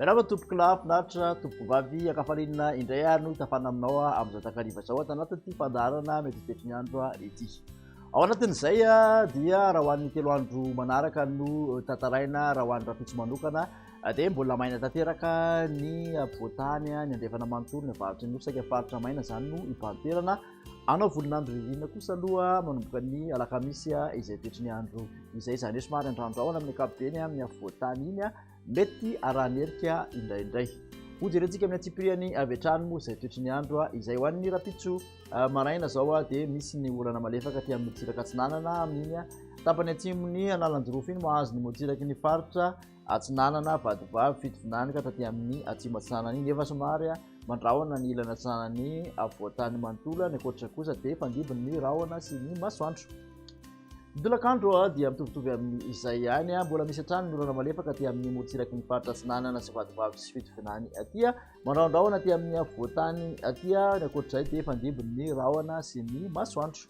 Miarahaba tompokolahy finaritra, tompokovavy, ankafalinina indray ary no tafana aminao amin'izao takariva izao ato anatin'ity fandaharana mety ho toetry ny andro ity. Ao anatin'izay dia raha ho an'ny 3 andro manaraka no tantaraina, raha ho an'ny rahampitso manokana dia mbola maina tanteraka ny afovoan-tany, ny andrefana manontolo, ny avaratry ny nosy, saika faritra maina izany no hibahan-toerana. Hanao volon'andro ririnina kosa aloha manomboka ny alakamisy izay toetry ny andro izay, izany hoe somary andrandrahona amin'ny ankapobeny amin'ny afovoan-tany iny. Mety arahan'erika indraindray. Hojerentsika amin'ny antsipiriany avy hatrany moa izay toetry ny andro izay. Ho an'ny rahampitso maraina izao dia misy ny orana malefaka aty amin'ny morontsiraka atsinanana amin'iny tapany atsimon'ny Analanjirofo iny, mahazo ny morontsiraky ny faritra atsinanana, Vatovavy, Fitovinany ka hatraty amin'ny atsimo atsinanana iny. Efa somary mandrahona ny ilany atsinanan'ny afovoan-tany manontolo, ny ankoatra kosa dia fandimby ny rahona sy ny masoandro. Ny tolakandro dia mitovitovy amin'izay ihany, mbola misy hatrany ny orana malefaka aty amin'ny morontsiraky ny faritra atsinanana sy Vatovavy sy Fitovinany aty, mandrahondrahona aty amin'ny afovoan-tany aty, ny ankoatr'izay dia fandimby ny rahona sy ny masoandro.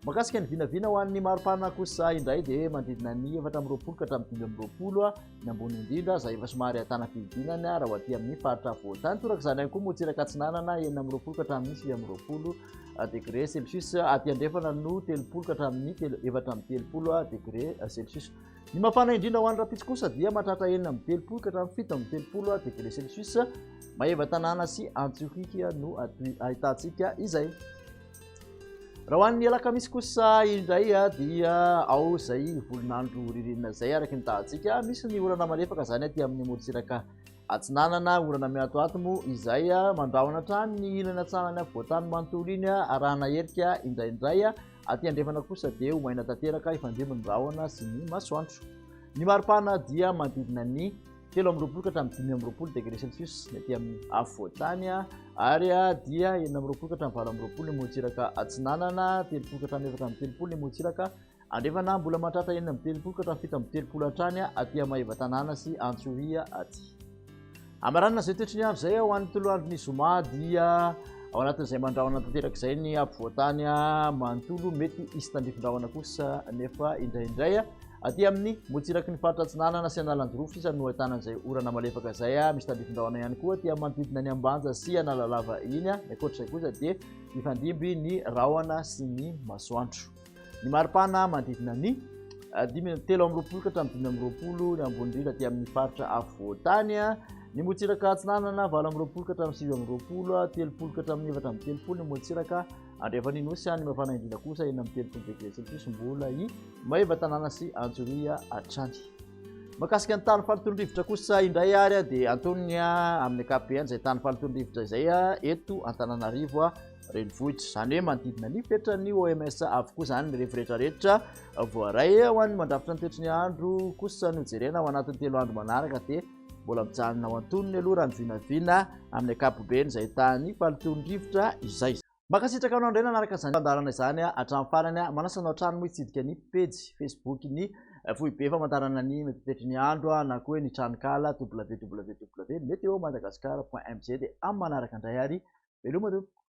Mahakasika ny vinavina ho an'ny maripana kosa indray dia manodidina ny 24 ka hatramin'ny 25 ny ambony indrindra, izay efa somary ahitana fihodinana raha ho aty amin'ny faritra afovoan-tany. Torak'izany ihany koa morontsiraka atsinanana 26 ka hatramin'ny 29 degré celsius, aty andrefana no 30 ka hatramin'ny 34 degré celsius. Ny mafana indrindra ho an'ny rahampitso kosa dia mahatratra 36 ka hatramin'ny 37 degré celsius. Maevatanàna sy Antsohihy no ahitantsika izay. Raha ho an'ny alakamisy kosa indray dia ao izay volon'andro ririnina izay araka ny tahantsika. Misy ny orana malefaka izany aty amin'ny morontsiraka atsinanana, orana miatoato moa izay mandrahona hatrany ny ilany atsinanana afovoan-tany manontolo iny, arahana herika indraindray. Aty andrefana kosa dia ho maina tanteraka hifandimby ny rahona sy ny masoandro. Ny maripana dia manodidina ny 23 ka hatramin'ny 25 degré celsius ny aty amin'ny afovoan-tany, ary dia 26 ka hatramin'ny 28 ny morontsiraka atsinanana, 30 ka hatramin'ny 34 ny morontsiraka andrefana, mbola mahatratra 36 ka hatramin'ny 37 hatrany aty Maevatanàna sy Antsohihy aty. Amaranana izay toetry ny andro izay ho an'ny toloandron'ny zoma dia ao anatin'izay mandrahona tanteraka izay ny afovoan-tany manontolo, mety hisy tandrifin-drahona kosa nefa indraindray aty amin'ny morontsiraky ny faritra atsinanana sy Analanjirofo sisa no ahitana an'izay orana malefaka izay. Misy tandrifin-drahona ihany koa aty amin'ny manodidina ny Ambanja sy Analalava iny. Ny ankoatr'izay kosa dia mifandimby ny rahona sy ny masoandro. Ny maripana manodidina ny 23 ka hatramin'ny 25 ny ambony indrindra aty amin'ny faritra afovoan-tany. Ny morontsiraka atsinanana 28 ka hatramin'ny 29, 30 ka hatramin'ny 34 ny morontsiraka andrefan'ny nosy. Ny mafana indrindra kosa 36 degré celsius, mbola i Maevatanàna sy Antsohihy hatrany. Mahakasika ny tany faloton'ny rivotra kosa indray ary dia antonony amin'ny ankapobeny izay tany faloton'ny rivotra izay eto Antananarivo renivohitra, izany hoe manodidina ny fetran'ny OMS avokoa izany ny refy rehetrarehetra voaray. Ho an'ny mandrafitra ny toetry ny andro kosa no jerena ao anatin'ny 3 andro manaraka dia mbola mijanona ao antonony aloha raha ny vinavina amin'ny ankapobeny izay tany faloton'ny rivotra izay. Mankasitraka anao indray nanaraka izany fandaharana izany hatramin'ny farany. Manasa anao hatrany moa hitsidika ny pejy Facebook ny foibe famantarana ny mety toetry ny andro na koa hoe ny tranonkala www meteo madagascar point mg. Dia amin'ny manaraka indray ary veloma tompoko.